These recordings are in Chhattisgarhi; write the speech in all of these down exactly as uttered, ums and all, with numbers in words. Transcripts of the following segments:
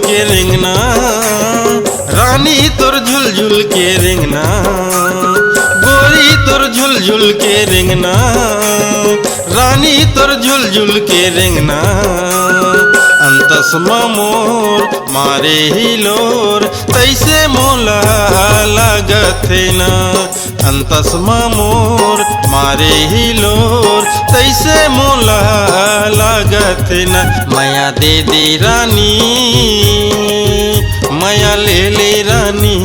के रेंगना, रानी तोर झुलझुल के रेंगना, गोरी तोर झुलझुल के रेंगना, रानी तोर झुलझुल के रेंगना। अंतस म मोर मारे हिलोर, तइसे मोला लागत हे ना। अंतस म मोर मारे हिलोर, तइसे मोला लागत हे ना। मया दे दे रानी, मया ले ले रानी,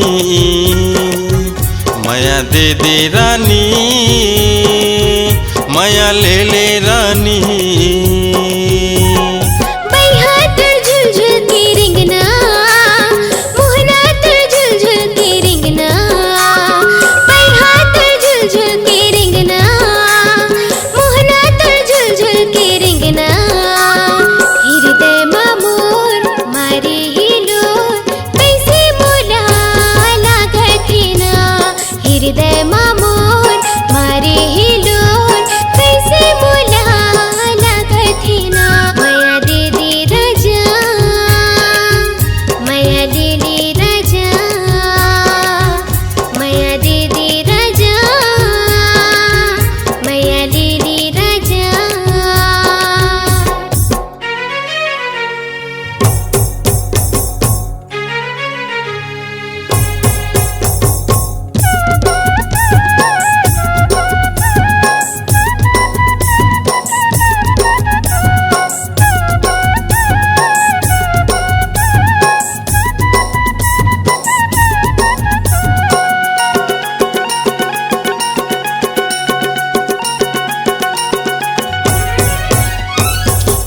मया दे दे रानी, मया ले ले रानी। बइहा तोर झुलझुल के रेंगना, मोहना तोर झुलझुल के रेंगना। बइहा तोर झुलझुल के रेंगना, मोहना तोर झुलझुल के रेंगना। हिरदय म मोर मारे हिलोर, कइसे मोला लागत हे ना। हिरदय म मोर मारे हिलोर, कइसे मोला लागत हे ना। मया दे दे राजा, मया दे दे राजा, मया दे दे राजा, मया दे दे राजा।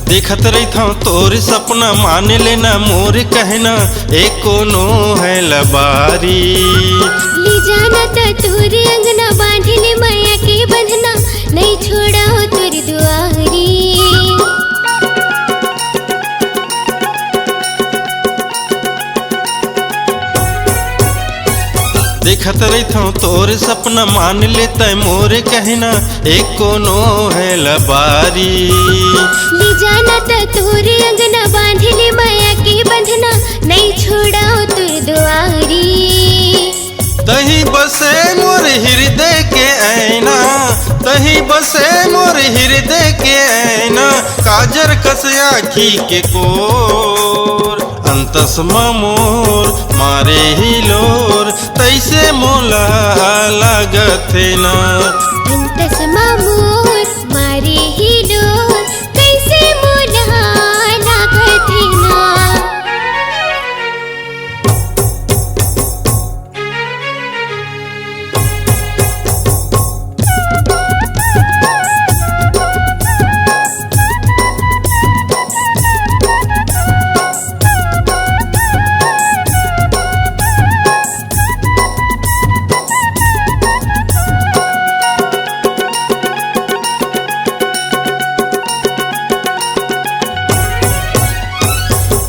देखत रहिथंव तोर सपना, मान लेना मोर कहना, एको नोहे लबारी। ले जाना त तोर अंगना, बांध ले मया के बंधना, नइ छोड़व तोर दुआरी। देखत रहिथंव तोर सपना, मान ले तैं मोर कहना, एको नोहे लबारी। ले जाना त तोर अंगना, बांध ले मया के बंधना, नइ छोड़व तोर दुआरी। तहीं बसे मोर हिरदय के ऐना, तहीं बसे मोर हिरदय के ऐना, काजर कस आँखी के कोर। अंतस म मोर मारे हिलोर, तइसे मोला लागत हे ना। अंतस म मोर मारे हिलोर, कइसे मोला लागत हे ना।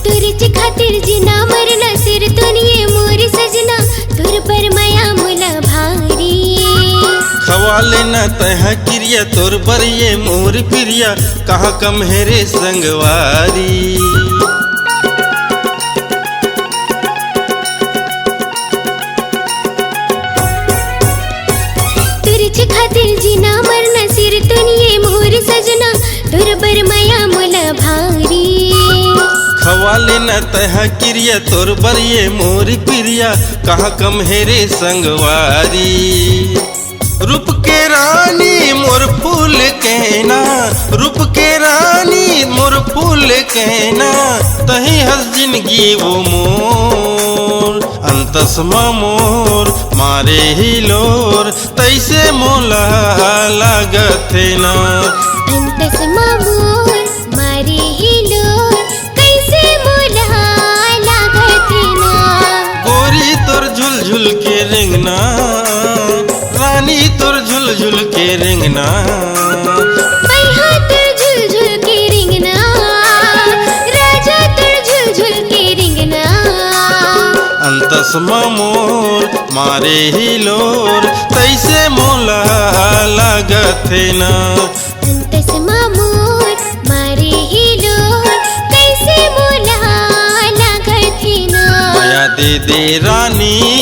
तोरेच खातिर जीना मरना, सिर दुनिये मोर सजना, तोर बर मया मोला भारी। खवा लेना तैं ह किरिया, तोर बर ये मोर पिरिया, कहाँ कम हे रे संगवारी। तोरेच खातिर जीना मरना, सिर दुनिये मोर सजना, तोर बर मया मोला भारी। खवा लेना तैं ह किरिया, तोर बर ये मोर पिरिया, कहाँ कम हे रे संगवारी। रूप के रानी मोर फूल के ना, रूप के रानी मोर फूल के ना, तहीं हस जिनगी वो मोर। अंतस म मोर मारे हिलोर, तइसे मोला लागत हे ना। अंतस म मोर मारे हिलोर, कइसे मोला लागत हे ना। गोरी तोर झुलझुल के रेंगना, रानी तोर झुलझुल के रेंगना। बइहा तोर झुलझुल के रेंगना, राजा तोर झुलझुल के रेंगना। अंतस म मोर मारे हिलोर, तइसे मोला लागत हे ना। अंतस म मोर मारे हिलोर, कइसे मोला लागत दे रानी